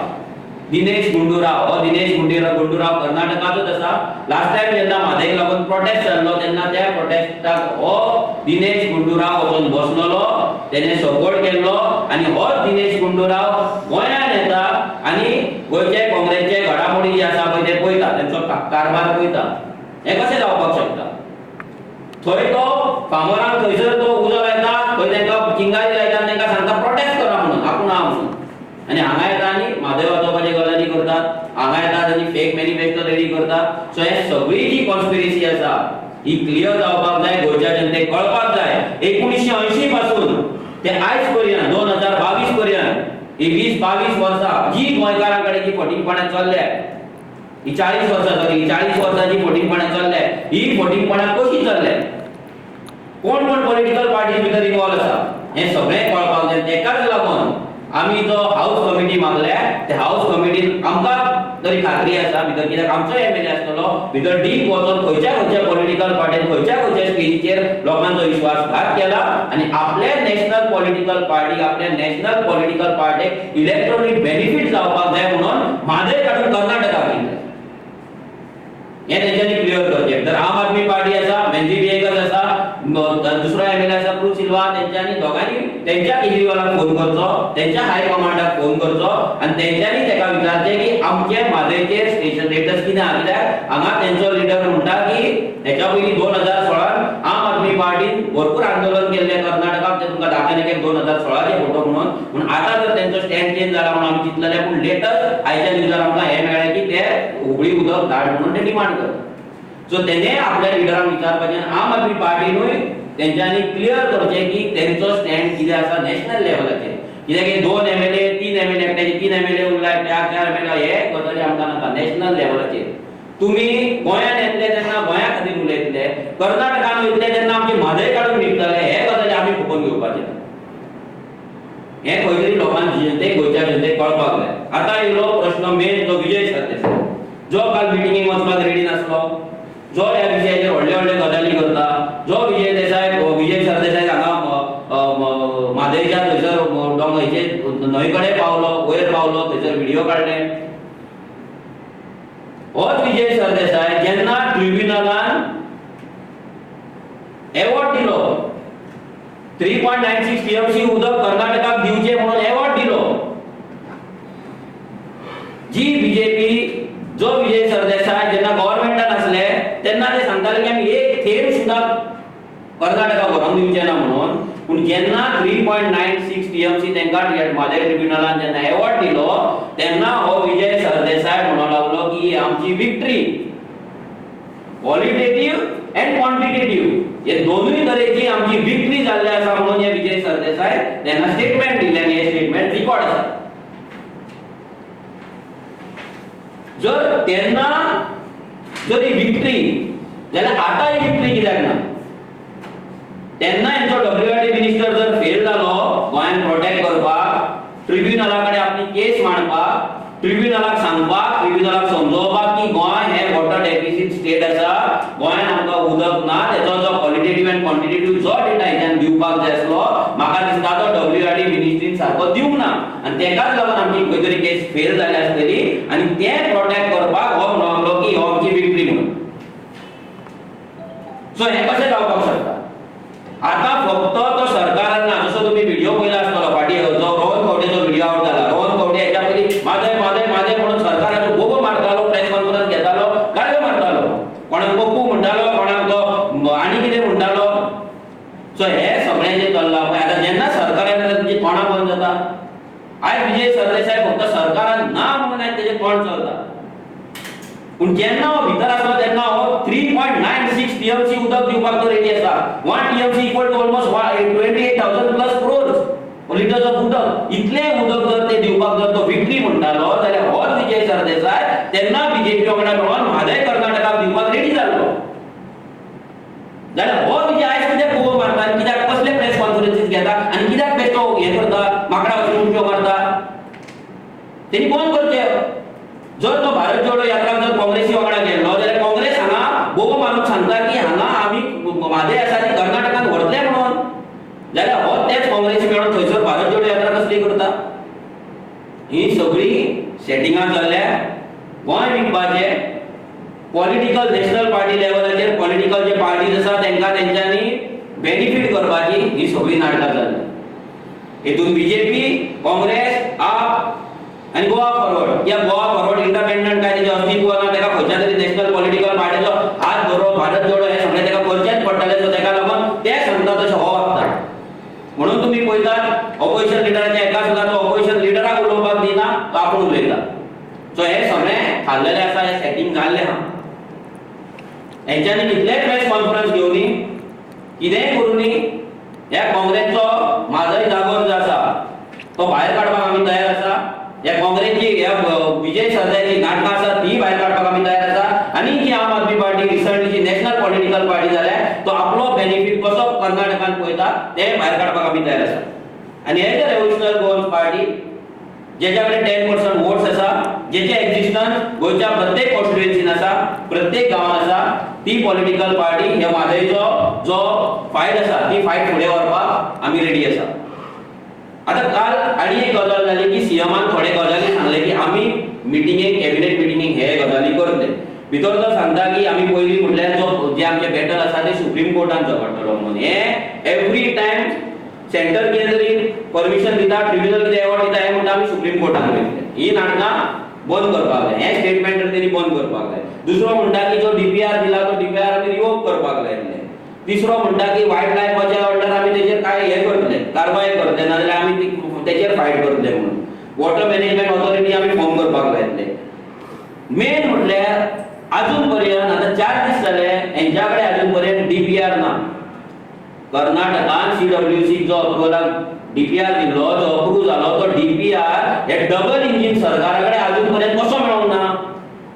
दिनेश गुंडूराव. हो दिनेश गुंडूराव कर्नाटकाचोच आसा. लास्ट टायम जेन्ना म्हादयक लागून प्रोटेस्ट जाल्लो तेन्ना त्या प्रोटेस्टाक हो दिनेश गुंडूराव वचून बसलेलो, तेणे सपोर्ट केल्लो आनी हो दिनेश गुंडूराव गोंयांत येता आनी गोंयचे काँग्रेसचे घडामोडी जे आसा पळय ते पळयता, तेंचो कारभार पळयता. हें कशें जावपाक शकता? थंय तो फार्मरांक थंयसर तो उजो लायता, थंय तांकां चिंगारी लायता आनी तांकां सांगता प्रोटेस्ट करा म्हणून, आपूण आहा म्हणून. आनी हांगा येता आनी म्हादय वाचोवपाची गजाली करतात, हांगा येतात आनी फेक मॅनिफेस्टो रेडी करतात. सो हे सगळी जी कॉन्स्पिरसी आसा ही क्लियर जावपाक जाय, गोंयच्या जनतेक कळपाक जाय. 1980 पासून ते आयज पर्यंत 2022 पर्यंत ही 20-22 वर्सां जी गोंयकारां कडेन जी फटींगपणां चल्ल्या, ही 40 वर्सां, सॉरी, 40 वर्सां जी फटींगपणां चल्ल्या, ही फटींगपणां कशी चल्ल्या, कोण कोण पॉलिटिकल पार्टीज भितर इन्वॉल्व आसा, हें सगळें कळपाक जाय. तेकाच लागून आमी जो हाऊस कमिटी मागल्या ते हाऊस कमिटीन आमकां तरी खात्री आसा भितर, कित्याक आमचो एमएलए आसतलो भितर डीप वचोन खंयच्या खंयच्या पॉलिटिकल पार्टीन खंयच्या खंयच्या स्टेजीचेर लोकांचो विश्वासघात केला आनी आपल्या नॅशनल पॉलिटिकल पार्टीक, आपल्या नॅशनल पॉलिटिकल पार्टीक इलेक्ट्रॉनीक बेनिफीट जावपाक जाय म्हणून म्हादय काडून कर्नाटकाक दिले. हें तेंच्यांनी क्लियर करचें. तर आम आदमी पार्टी आसा, मेन्जी विएगस आसा, दुसरो एमएलए आसा क्रूज सिल्वा, तेंच्यांनी दोगांनी तेंच्या केजरीवालाक फोन करचो, तेंच्या हाय कमांडाक फोन करचो आनी तेंच्यांनी तेका विचारचें की आमचे म्हादयचेर स्टेशन स्टेटस कितें आहा. कित्याक हांगा तेंचो लिडर म्हणटा की हेच्या पयलीं 2016 आम आदमी पार्टीन भरपूर आंदोलन केल्लें कर्नाटकाक, ते तुमकां दाखयलें की 2016 फोटो म्हणून. पूण आतां जर तेंचो स्टँड चेंज जाला म्हणून आमी चिंतलेलें, पूण लेटस्ट आयच्या न्यूजार आमकां हें मेळ्ळें की ते हुबळी उदक धाड म्हणून ते डिमांड करता. सो तेणे आपल्या लिडरांक विचारपाचें आनी आम आदमी पार्टीनूय तेंच्यांनी क्लियर करचें की तेंचो स्टँड कितें आसा नॅशनल लेवलाचेर. कित्याक की 2 एमएलए 3 एमएलए एकट्याचे 3 एमएलए उरला, एकट्याक 4 एमएलए, हे गजाली आमकां नाका. नॅशनल लेवलाचेर तुमी गोंयांत येतले तेन्ना गोंया खातीर उलयतले, कर्नाटकान वयतले तेन्ना आमची म्हादय काडून विकतले, हे गजाली आमी खपोवन घेवपाचे. हें खंय तरी लोकांक जनतेक, गोंयच्या जनतेक कळपाक जाय. आतां येयलो प्रश्न मेन तो विजय सरदेसाय, जो काल मिटिंगेक वचपाक रेडी नासलो, जो ह्या विशयाचेर व्हडले व्हडले गजाली करता, जो विजय देसाय, विजय सरदेसाय हांगा म्हादयच्या थंयसर डोंगर हेचेर न्हंय कडेन पावलो, वयर पावलो, थंयसर व्हिडियो काडले. होच विजय सरदेसाय जेन्ना ट्रिब्युनलान एवॉर्ड दिलो 3.96 टीएमसी उदक कर्नाटकाक दिवचें म्हणून एवॉर्ड दिलो, जी बीजेपी, जो विजय सरदेसाय जेन्ना गव्हर्मेंटान आसले तेन्ना ते सांगताले की आमी एक थेंब सुद्दां कर्नाटकाक व्हरोन दिवचे ना म्हणून. पूण जेन्ना 3.96 टीएमसी तांकां म्हादय ट्रिब्युनलान जेन्ना एवॉर्ड दिलो तेन्ना हो विजय सरदेसाय म्हणूंक लागलो की आमची विक्ट्री, क्वॉलिटेटीव एंड क्वॉन्टिटेटीव हे दोनूय तरेची आमची विक्ट्री जाल्ली आसा म्हणून हे विजय सरदेसाय तेन्ना स्टेटमेंट दिलें आनी हे स्टेटमेंट रिकॉर्ड आसा. जर तेन्ना जर ही विक्ट्री जाल्यार आतां ही विक्ट्री कित्याक ना? तेन्ना हेंचो डब्ल्यूआरडी मिनिस्टर जर फेल जालो गोंयांत प्रोटेक्ट करपाक, ट्रिब्युनला कडेन आपली केस मांडपाक, ट्रिब्युनलाक सांगपाक, ट्रिब्युनलाक समजोवपाक की गोंय हें वॉटर डेफिसीट स्टेट आसा, गोंयांत आमकां उदक ना, तेचो जो क्वॉलिटेटीव एंड क्वॉन्टिटेटीव जो डेटा हेच्यान दिवपाक जाय आसलो म्हाका दिसता तो डब्ल्यूआरडी मिनिस्ट्रीन सारको दिवंक ना आनी तेकाच लागून आमची खंय तरी केस फेल जाल्या आसतली आनी तें प्रोटेक्ट करपाक हो म्हणूंक लागलो की हो आमची विक्ट्री म्हणून. सो हें कशें जावपाक शकता? आतां फक्त तो सरकारान ना, जसो तुमी व्हिडियो पळयला आसतलो फाटीं जो रोहन खंवटेचो व्हिडियो आवट जाला, रोहन खंवटे हेच्या पयलीं म्हादय म्हादय म्हादय म्हणून सरकाराचो बोबो मारतालो, प्रेस कॉन्फरन्स घेतालो, गाळयो मारतालो, कोणाक पप्पू म्हणटालो, कोणाक तो आनी कितें म्हणटालो. सो हे सगळें जें चल्लां पळय आतां जेन्ना सरकार येता तुमची तोंडां बंद जाता. आयज विजय सरदेसाय फक्त सरकारान ना म्हणून आयज तेजें तोंड चलता, पूण जेन्ना हो भितर आसलो तेन्ना हो 3.96 टीएमसी उदक दिवपाक तो रेडी आसा. 1 TMC equal to almost 28,000 plus crores litres of उदक. इतलें उदक जर ते दिवपाक जर तो विक्ट्री म्हणटालो जाल्यार होच विजय सरदेसाय तेन्ना बीजेपी वांगडा मेळोन म्हादय कर्नाटकाक दिवपाक रेडी जाल्लो. जाल्यार हो विजय आयज कित्याक बोबो मारता आनी कित्याक कसले प्रेस कॉन्फरन्सीस घेता आनी कित्याक बेश्टो हें करता, माकडा वचून उडक्यो मारता? तेणी बंद करचें. जर तो भारत जोडो यात्रा जर काँग्रेसी वांगडा गेल्लो जाल्यार काँग्रेस हांगा बोबो मारून सांगता की हांगा आमी म्हादय आसा ती कर्नाटकान व्हरतले म्हणून, जाल्यार हो तेच काँग्रेसी मेळून थंयसर भारत जोडो यात्रा कसली करता? ही सगळी सेटिंगां चल्ल्या गोंय विकपाचें. पॉलिटिकल नॅशनल पार्टी लेवलाचेर पॉलिटिकल जे पार्टीज आसा तांकां तेंच्यांनी बेनिफीट करपाची ही सगळीं नाटकां चल्ल्या. हितून बीजेपी, काँग्रेस, आप आनी गोवा फॉरवर्ड. या गोवा फॉरवर्ड इंडिपेंडंट काय तेजें अस्तित्व ना, ताका खंयच्या तरी नॅशनल पॉलिटिकल पार्टीचो हात धरप, भारत जोडो हें सगळें ताका करचेंच पडटलें. सो ताका लागून ते सांगता तशें हो वागता. म्हणून तुमी पळयतात ऑपोजिशन लिडराच्या एका सुद्दां तो ऑपोजिशन लिडराक उलोवपाक दिना, तो आपूण उलयता. सो हें सगळें थारलेलें आसा, हें सेटींग जाल्लें आहा. हेंच्यांनी कितलेय प्रेस कॉन्फरन्स घेवनी, कितेंय करुनी, ह्या काँग्रेसचो म्हादय जागोर जो आसा तो भायर काडपाक आमी तयार आसा. ह्या काँग्रेसची, ह्या विजय सरदेसायाची नाटकां आसा ती भायर काडपाक आमी तयार आसा. आनी जी आम आदमी पार्टी रिसंटली जी नॅशनल पॉलिटिकल पार्टी जाल्या तो आपलो बेनिफीट कसो कर्नाटकान पळयता ते भायर काडपाक आमी तयार आसा. आनी as a revolutionary Goans party जेच्या कडेन 10% वोट्स आसा, जेचे एक्झिस्टन्स गोंयच्या प्रत्येक कॉन्स्टिट्युएन्सीन आसा, प्रत्येक गांवान आसा, ती पॉलिटिकल पार्टी ह्या म्हादयचो जो फायट आसा ती फायट फुडें व्हरपाक आमी रेडी आसा. आतां काल आनी एक गजाल जाली की सीएमान थोडे गजाली सांगले की आमी मिटिंगेक, कॅबिनेट मिटिंगेक हे गजाली करतले. भितर तो सांगता की आमी पयलीं म्हटल्यार जो जे आमचे बॅटल आसा ते सुप्रीम कोर्टान झगडटलो म्हणून. हे एवरी टायम सेंटर कितें तरी परमिशन दिता, ट्रिब्युनल कितें एवॉर्ड दिता, हें म्हणटा आमी सुप्रीम कोर्टान वयतले. ही नाटकां बंद करपाक जाय, हें स्टेटमेंट तर तेणी बंद करपाक जाय. दुसरो म्हणटा की जो डीपीआर दिला तो डीपीआर आमी रिवोक करपाक लायतले. तिसरो म्हणटा की वायल्ड लायफाच्या अंडर आमी तेजेर काय हें करतले, कारवाय करतले, नाजाल्यार आमी तेजेर फायट करतले म्हणून. वॉटर मॅनेजमेंट ऑथॉरिटी आमी फॉर्म करपाक लायतले. मेन म्हटल्यार अजून पर्यंत आतां 4 दीस जाले हेंच्या कडेन अजून पर्यंत डीपीआर ना. कर्नाटकान सीडब्ल्यूसी जो अप्रुवलाक डीपीआर दिल्लो, जो अप्रूव जालो तो डीपीआर हे डबल इंजीन सरकारा कडेन अजून पर्यंत कसो मेळोंक ना?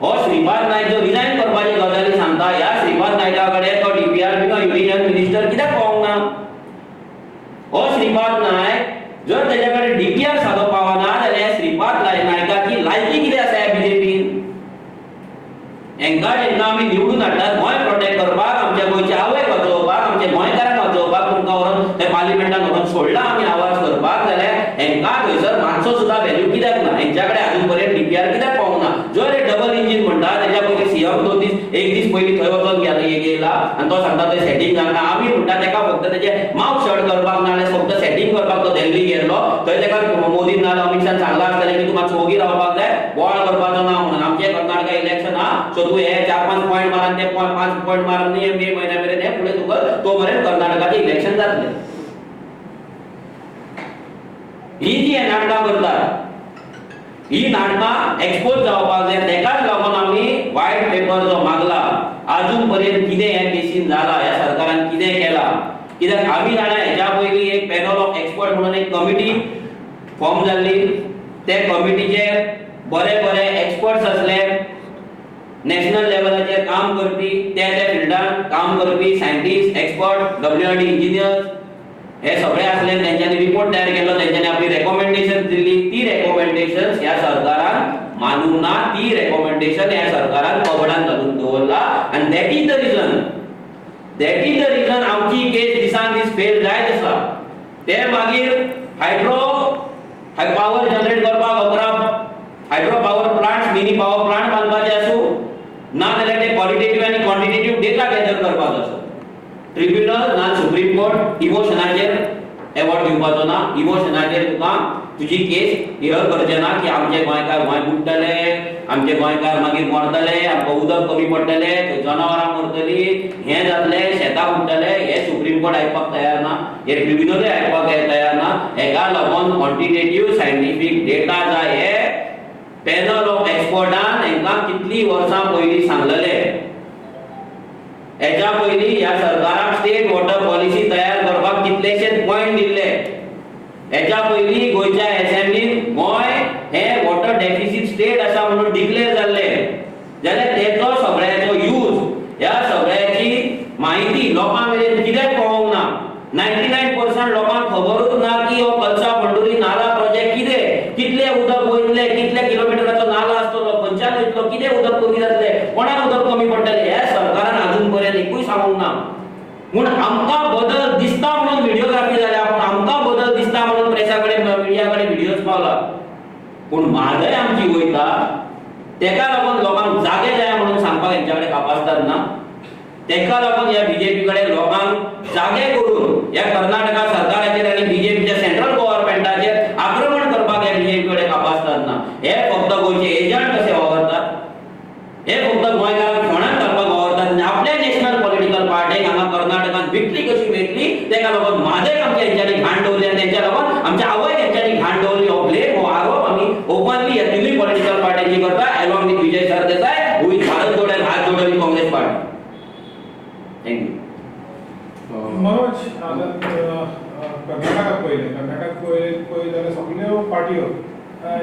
हो श्रीपाद नायक जो रिजायन करपाची गजाली सांगता, ह्या श्रीपाद नायका कडेन तो डीपीआर बिगर युनियन मिनिस्टर कित्याक पावोंक ना? हो श्रीपाद नायक जर तेच्या कडेन डीपीआर सादो पावना जाल्यार श्रीपाद नायकाची लायकी कितें आसा ह्या बीजेपीन? हेंकां जेन्ना आमी निवडून हाडटात गोंय प्रोटेक्ट करपाक, आमच्या गोंयची आवय वाचोवपाक, आमच्या गोंयकारांक वाचोवपाक, तुमकां व्हरोन ते पार्लिमेंटान व्हरोन सोडला आमी आवाज करपाक, जाल्यार हेंकां थंयसर मातसो सुद्दां व्हॅल्यू कित्याक ना? हेंच्या कडेन अजून पर्यंत डीपीआर कित्याक पावूंक ना? जर हे डबल इंजीन म्हणटा तेच्या पयलीं सीएम 2 दीस 1 दीस पयलीं थंय वचोन गेला आनी तो सांगता थंय सेटींग जावंक ना. आमी म्हणटा तेका फक्त तेजें मावथ शट करपाक ना जाल्यार फक्त सेटींग करपाक तो दिल्ली गेल्लो. थंय तेका मोदीन ना जाल्यार अमित शान सांगलां आसतलें की तूं मातसो ओगी रावपाक जाय, बोवाळ करपाचो ना म्हणून. आमचें कर्नाटका इलेक्शन आहा, सो तूं हे 4-5 पॉयंट मार आनी ते 5 पॉयंट मार न्ही मे म्हयन्या मेरेन हे फुडें तुका तो मेरेन कर्नाटकाचें इलेक्शन जातलें. ही जी नाटकां करतात ही नाटकां एक्सपोज जावपाक जाय. तेकाच लागून आमी व्हायट पेपर जो मागला अजून पर्यंत कितें ह्या केसीन जाला, ह्या सरकारान कितें केलां, कित्याक आमी जाणा हेच्या पयलीं एक पॅनल ऑफ एक्सपर्ट म्हणून एक कमिटी फॉर्म जाल्ली. ते कमिटीचे बरे बरे एक्सपर्ट्स आसले, नॅशनल लेवलाचेर काम करपी, त्या त्या फिल्डान काम करपी सायंटिस्ट, एक्सपर्ट, WRD engineers हे सगळे आसले. तेंच्यांनी रिपोर्ट तयार केलो, तेंच्यांनी आपली रेकमेंडेशन दिल्ली. ती रेकमेंडेशन ह्या सरकारान मानूंक ना, ती रेकमेंडेशन ह्या सरकारान कबडान घालून दवरला. आनी that is the reason, that is the reason आमची केस दिसान दीस फेल जायत आसा. ते मागीर हायड्रो पावर जनरेट करपाक 11 hydro power plant, mini power plant बांदपाचे आसूं, ना जाल्यार ते क्वॉलिटेटीव आनी क्वॉन्टिटेटीव डेटा गॅदर करपाचो आसूं, ट्रिब्युनल ना सुप्रीम कोर्ट इमोशनाचेर एवॉर्ड दिवपाचो ना. इमोशनाचेर तुका तुजी केस here करचे ना की आमचे गोंयकार गोंय बुडटले, आमचे गोंयकार मागीर मरतले, आमकां उदक कमी पडटलें, थंय जनावरां मरतली, हें जातलें, शेतां बुडटले. हें सुप्रीम कोर्ट आयकपाक तयार ना, हें ट्रिब्युनलूय आयकपाक तयार ना. हेका लागून क्वॉन्टिटेटीव सायंटिफीक डेटा जाय. हे पॅनल ऑफ एक्सपर्टान हेंकां कितलीं वर्सां पयलीं सांगलेलें. हेच्या पयलीं ह्या सरकाराक स्टेट वॉटर पॉलिसी तयार करपाक कितलेशेच पॉयंट दिल्ले. हेच्या पयलीं गोंयच्या एसेंब्लीन गोंय हे वॉटर डेफिसीट स्टेट आसा म्हणून डिक्लेअर जाल्ले. जाल्यार तेचो सगळ्याचो यूज, ह्या सगळ्याची म्हायती लोकां मेरेन कित्याक पावोंक ना? 99% लोकांक खबरूच ना की हो कलसा पंडुरी नाला प्रोजेक्ट कितें, कितले उदक वयतले, कितले किलोमिटराचो नाला आसतलो, खंयच्यान वयतलो, कितें उदक कमी जातलें, कोणाक उदक कमी पडटलें, ह्या सरकारान अजून पर्यंत एकूय सांगूंक ना. पूण आमकां बदल दिसता म्हणून व्हिडियोग्राफी जाल्या, पूण आमकां बदल दिसता म्हणून प्रेसा कडेन, मिडिया कडेन व्हिडियोज पावला. पूण म्हादय आमची वयता तेका लागून लोकांक जागे जाय म्हणून सांगपाक हेंच्या कडेन कापास्ताद ना. तेका लागून ह्या बीजेपी कडेन लोकांक जागे करून ह्या कर्नाटका सरकाराचेर आनी बीजेपीच्या सेंट्रल गव्हर्नमेंटाचेर आक्रमण करपाक ह्या बीजेपी कडेन कापास्ताद ना. हे फक्त गोंयचे एजंट कशे वावरतात, हे फक्त गोंयकारांक फोंडांत घालपाक वावरतात आनी आपल्या नॅशनल पॉलिटिकल पार्टीक हांगा कर्नाटकान विकली कशी मेळटली तेका लागून म्हादय आमच्या हेंच्यांनी घाण दवरली आनी तेंच्या लागून आमच्या आवयक हेंच्यांनी घाण दवरली. हो ब्लेम, हो आरोप आमी ओपनली ह्या तिनूय पॉलिटिकल पार्ट्यांची करता along with Vijay Sardesai, who is Bharat Jodo and हात जोडो with Congress party. Thank you. Manoj, आतां कर्नाटकाक पळयलें, कर्नाटक पळयत जाल्यार सगल्यो पार्टयो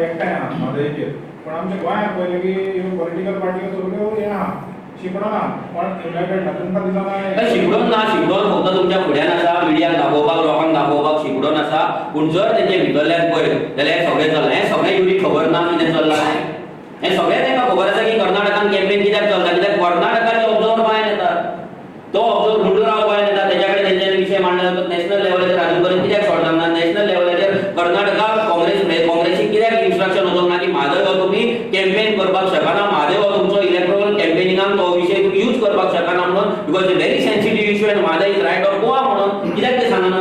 एकठांय आहा म्हादयचेर, पूण आमच्या गोंयांत पळयलें की ह्यो पॉलिटिकल पार्टयो सगल्यो हें आहा, शिंपडून आहा, कोण युनायटेड ना. तुमकां दिसना? शिंपडून ना, शिंपडून फक्त तुमच्या फुड्यान आसा, मिडियाक दाखोवपाक, लोकांक दाखोवपाक शिंपडून आसा. पूण जर तेंचे भितरल्यान पळयत जाल्यार हें सगळें चल्लां, हें सगळें युनिक खबर ना कितें चल्लां तें. हें सगळें तांकां खबर आसा की कर्नाटकान कॅम्पेन कित्याक चलता, कित्याक कर्नाटकाचे ऑब्जर्वर गोंयांत येतात, तो ऑब्जर्वर गुंडूराव गोंयांत येता, तेच्या कडेन तेंच्यांनी विशय मांडला जाता. नॅशनल लेवलाचेर अजून पर्यंत कित्याक सॉर्ट जावंक ना? नॅशनल लेवलाचेर कर्नाटका काँग्रेसीक कित्याक इन्स्ट्रक्शन वचोंक ना की म्हादय हो तुमी कॅम्पेन करपाक शकना, म्हादय हो तुमचो इलेक्टोरल कॅम्पेनिंगाक तो विशय तुमी यूज करपाक शकना म्हणून, because a very sensitive issue and Mhadei is right of Goa म्हणून कित्याक ते सांगना?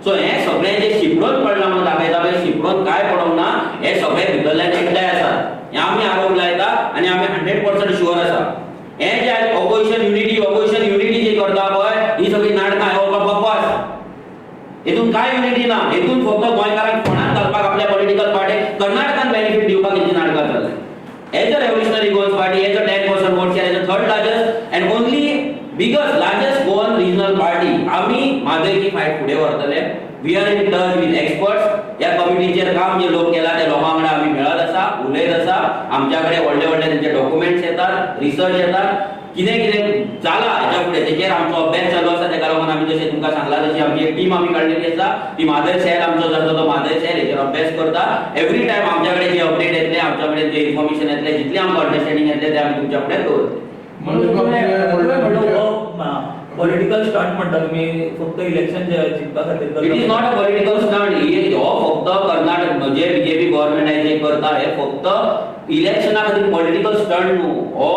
सो हें सगळें जें शिंपडून पडलां म्हणून दाखयता पळय, शिंपडून कांय पडोंक ना, हे सगळे भितरल्यान एकठांय आसात हें आमी आरोप लायता आनी आमी 100% शुअर आसा. हें जे ऑपोजिशन युनिटी, ऑपोजिशन युनिटी जी करता पळय, ही सगळी नाटकां, हे बकवास, हेतून कांय युनिटी ना. हेतून फक्त गोंयकारांक फोंडांत घालपाक आपल्या पॉलिटिकल पार्टीक कर्नाटकान बेनिफीट दिवपाक हेची नाटकां चल्ल्या. As a Revolutionary Goans Party, as a 10% vote share, as a third largest and only biggest largest Goan regional party, आमी म्हादयची फायट फुडें व्हरतले. We are in touch with experts. ह्या कमिटीचेर काम जे लोक केला त्या लोकां वांगडा आमी मेळत आसा, उलयत आसा. आमच्या कडेन व्हडले व्हडले तेंचे डॉक्युमेंट्स येतात, रिसर्च येतात, कितें कितें जाला हेच्या फुडें तेचेर आमचो अभ्यास चालू आसा. तेका लागून आमी जशें तुमकां सांगलां तशी आमची एक टीम आमी काडलेली आसा, ती म्हादय सेल आमचो जो आसा तो म्हादय सेल हेचेर अभ्यास करता. एवरी टायम आमच्या कडेन जे अपडेट येतले, आमच्या कडेन जे इन्फॉर्मेशन येतले, जितलें आमकां अंडरस्टँडींग येतलें तें आमी तुमच्या फुडें दवरतले. पॉलिटिकल स्टंट म्हणटा तुमी, फक्त इलेक्शन जिखपा खातीर? It is not a political stunt. हो फक्त कर्नाटक जे बीजेपी गव्हर्नमेंट आहे जे करता हे फक्त इलेक्शना खातीर पॉलिटिकल स्टंट न्हू. हो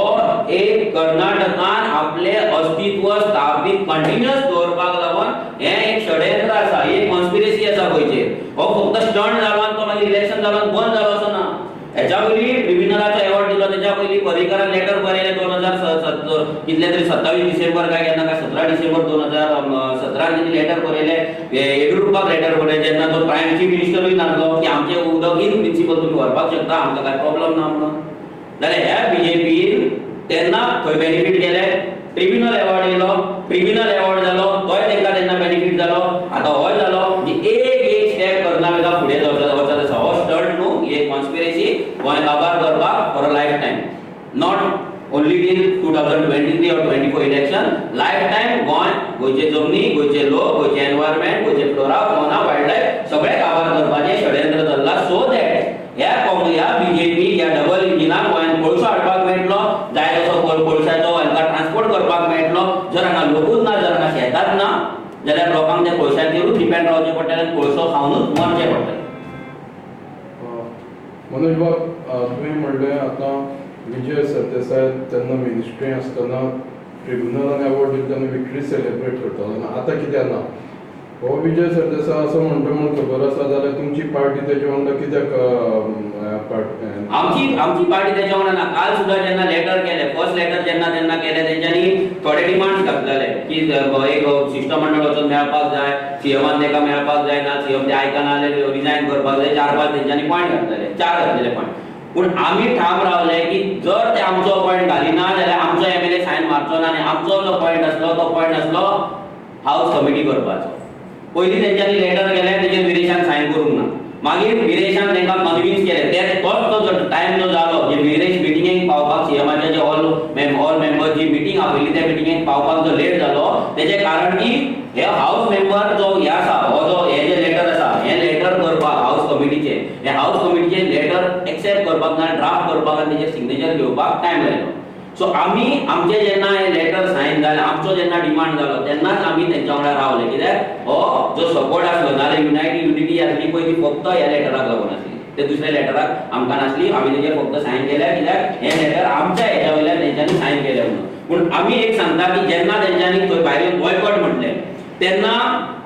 एक कर्नाटकान आपले अस्तित्व स्थापीत कंटिन्युअस दवरपाक लागून हें एक षडयंत्र आसा, ही एक कॉन्स्पिरसी आसा गोंयचेर. हो फक्त स्टंट जालो आनी तो मागीर इलेक्शन जालो आनी बंद जालो असो ना. हेच्या पयलीं ट्रिब्युनलाचो अवॉर्ड दिलो, तेच्या पयलीं पर्रीकरान लेटर बरयलें 2007 कितले तरी 27 डिसेंबर काय केन्ना काय 17 डिसेंबर 2017 तेणी लेटर बरयलें, येडियुरप्पाक लेटर बरयलें जेन्ना तो प्रायम चीफ मिनिस्टरूय नासलो की आमचें उदक इन प्रिंसिपल तुमी व्हरपाक शकता, आमकां कांय प्रॉब्लम ना म्हणून. जाल्यार ह्या बीजेपीन तेन्ना थंय बेनिफीट केले, ट्रिब्युनल अवॉर्ड येयलो, ट्रिब्युनल अवॉर्ड जालो तोय तेंकां तेन्ना बेनिफीट जालो, आतां होय जालो. म्हणजे एक एक स्टेप कर्नाटका फुडें वचत आसा. हो स्टंट न्हू, ही एक कॉन्स्पिरसी गोंय काबार करपाक for a life time, not only till 2023 or 24 election, life time Goa, गोंयचे जमनी, गोंयचे लोक, गोंयचे एनवायरमेंट, गोंयचे फ्लोरा, फॉना, वायल्ड लायफ सगळें काबार करपाचें षडयंत्र चल्लां. सो that ह्या काँग्रेस, ह्या बीजेपी, ह्या डबल इंजिनाक गोंयांत कोळसो हाडपाक मेळटलो, जाय तसो कोळशाचो हांकां ट्रान्सपोर्ट करपाक मेळटलो. जर हांगा लोकूच ना, जर हांगा शेतांत ना जाल्यार लोकांक त्या कोळशाचेरूच डिपेंड रावचें पडटलें आनी कोळसो खावनूच मरचें पडटलें. मनोज बाब, तुवें म्हणलें आतां विजय सरदेसाय तेन्ना मिनिस्ट्री आसतना ट्रिब्युनलान अवॉर्ड दिलो तेन्ना विक्ट्री सेलिब्रेट करतालो, आनी आतां कित्याक ना? हो विजय सरदेसाय असो म्हणटा म्हूण खबर आसा, जाल्यार तुमची पार्टी तेजे वांगडा कित्याक आमची पार्टी तेच्या वांगडा ना. काल सुद्दां जेन्ना लेटर केलें, फर्स्ट लेटर जेन्ना तेन्ना केलें, तेंच्यांनी थोडे डिमांड्स घातलेले की एक शिश्टमंडळ वचून मेळपाक जाय, सीएमान ताका मेळपाक जाय, ना सीएम ते आयकना जाल्यार रिजायन करपाक जाय. 4-5 तेंच्यांनी पॉयंट घातलेले, 4 घातलेले पॉयंट. पूण आमी ठाम रावले की जर ते आमचो पॉयंट घालिना जाल्यार आमचो एमएलए सायन मारचो ना. आनी आमचो जो पॉयंट आसलो तो पॉयंट आसलो हावस कमिटी करपाचो. पयलीं तेंच्यांनी लेटर केलें, तेजेर विरेशान सायन करूंक ना. मागीर विरेशान तांकां कन्विन्स केलें. ते तोच तो जो टायम जो जालो जे विरेश मिटिंगेक पावपाक, सीएमाचे जे ऑल मेंबर जी मिटींग आपयली त्या मिटिंगेक पावपाक जो लेट जालो तेजें कारण की हे हावस मेंबर जो हे आसा, हो जो हे जे लेटर आसा, हे लेटर करपाक हावस कमिटीचे, हे हावस कमिटीचे लेटर एक्सेप्ट करपाक ना, ड्राफ्ट करपाक आनी तेजेर सिग्नेचर घेवपाक टायम लायलो. सो आमी आमचे जेन्ना हे लेटर सायन जालें, आमचो जेन्ना डिमांड जालो तेन्नाच आमी तेंच्या वांगडा रावले, कित्याक हो जो सपोर्ट आसलो, नाजाल्यार युनिटी आसली पळय ती फक्त ह्या लेटराक लागून आसली. ते दुसऱ्या लेटराक आमकां नासली, आमी तेजेर फक्त सायन केल्या कित्याक हें लेटर आमच्या हेच्या वयल्यान तेंच्यांनी सायन केलें म्हणून. पूण आमी एक सांगता की जेन्ना तेंच्यांनी थंय भायर बॉयकॉट म्हटलें तेन्ना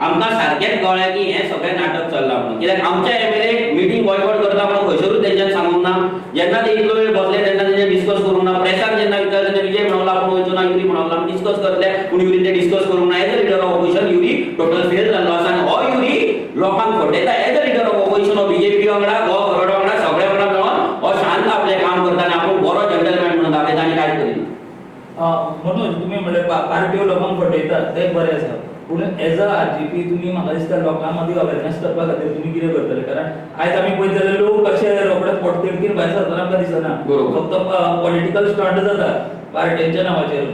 आमकां सारकेंच कळ्ळें की हें सगळें नाटक चल्लां म्हणून. कित्याक आमच्या एमएलए मिटींग बॉयकॉट करता म्हणून खंयसरूच तेंच्यांनी सांगूंक ना. जेन्ना ते इतलो वेळ बसले तेन्ना तेंचे डिस्कस करूंक ना. प्रेसान जेन्ना विचारलें तेन्ना विजय म्हणूंक लागलो आपूण वयचो ना, युरी म्हणूंक लागलो आमी डिस्कस करतले, पूण युरीन ते डिस्कस करूंक ना. As a leader of opposition Yuri total fail जाल्लो आसा आनी हो युरी लोकांक फटयता. As a leader of opposition हो बीजेपी वांगडा, गोवा फॉरवर्ड वांगडा, सगळ्या वांगडा मेळोन हो शांत आपलें काम करता आनी आपूण बरो जंटलमॅन म्हणून दाखयता आनी कांयच करिना. मनोज, तुमी म्हणलें पार्ट्यो लोकांक फटयतात तें बरें आसा, पूण एज अ आरजीपी तुमी म्हाका दिसता लोकां मदीं अवेरनेस करपा खातीर तुमी कितें करतले? कारण आयज आमी पळयत जाल्यार लोक कशे रोखडे पोटतिडकीन भायर सरतना आमकां दिसना. बरोबर. फक्त पॉलिटिकल स्टंट जाता पार्ट्यांच्या नांवाचेर.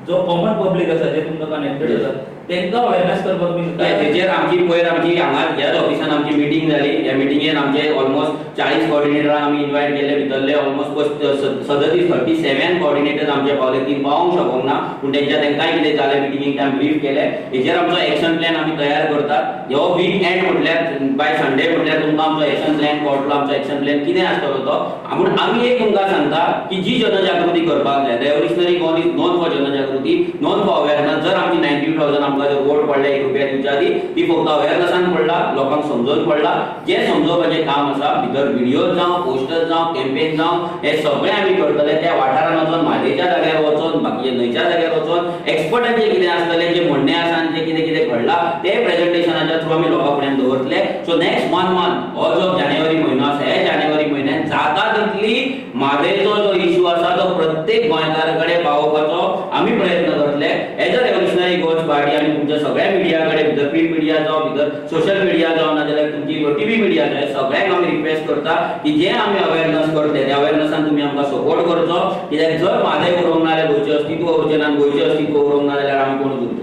जो कॉमन पब्लीक आसा जे तुमकां कनेक्टेड आसा तांकां अवेरनेस करपाक तुमी हय, तेजेर आमची पयर आमची हांगा ह्याच ऑफिसान आमची मिटींग जाली. ह्या मिटिंगेन आमचे ऑलमोस्ट 40 कॉर्डिनेटरांक आमी इन्वायट केल्ले. भितरले ऑलमोस्ट 37 37 कॉर्डिनेटर आमचे पावले. तीन पावोंक शकोंक ना, पूण तेंच्या तेंकांय कितें जालें मिटिंगेक ते आमी ब्रीफ केले. हेजेर आमचो एक्शन प्लॅन आमी तयार करतात. हो वीक एंड म्हटल्यार बाय संडे म्हटल्यार तुमकां आमचो एक्शन प्लॅन कळटलो, आमचो एक्शन प्लॅन कितें आसतलो तो. पूण आमी एक तुमकां सांगता की जी जनजागृती करपाक जाय, Revolutionary Goan is known for जनजागृती, नोन फॉर अवेरनस. जर आमची 92,000 आमकां जर वोट पडले 1 रुपया दिवच्या आदी, ती फक्त अवेरनसान पडला, लोकांक समजून पडला. जें समजोवपाचें काम आसा, भितर व्हिडियोज जावं, पोस्टर जावं, कॅम्पेन जावं, हे सगळें आमी करतले. त्या वाठारान वचोन, म्हादयच्या जाग्यार वचोन, बाकीच्या न्हंयच्या जाग्यार वचोन, एक्सपर्टाचें कितें आसतलें, जें म्हणणें आसा आनी जें कितें कितें घडलां तें प्रेजेंटेशनाच्या थ्रू आमी लोकां फुड्यान दवरतले. सो नेक्स्ट 1 मंथ हो जो जानेवारी म्हयनो आसा, ह्या जानेवारी म्हयन्यान जाता तितली म्हादयचो जो इशू आसा तो प्रत्येक गोंयकारा कडेन पावोवपाचो आमी प्रयत्न करतले. As a Revolutionary Goans Party आमी तुमच्या सगळ्या मिडिया कडेन, भितर प्रिंट मिडिया जावं, भितर सोशल मिडिया जावं, नाजाल्यार तुमची टीव्ही मिडिया जावं, सगळ्यांक आमी रिक्वेस्ट करता की जे आमी अवेरनस करतले त्या अवेरनसान तुमी आमकां सपोर्ट करचो. कित्याक जर म्हादय उरोवंक ना जाल्यार गोंयचें अस्तित्व उरचें ना आनी गोंयचें अस्तित्व उरोवंक ना जाल्यार आमी कोणूच उरचे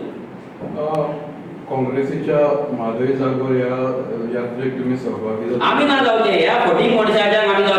ना. काँग्रेसीच्या म्हादय जागोर ह्या यात्रेक तुमी सहभागी जाता? आमी ना जावचे, ह्या फटींग मनशाच्याक आमी जावचे.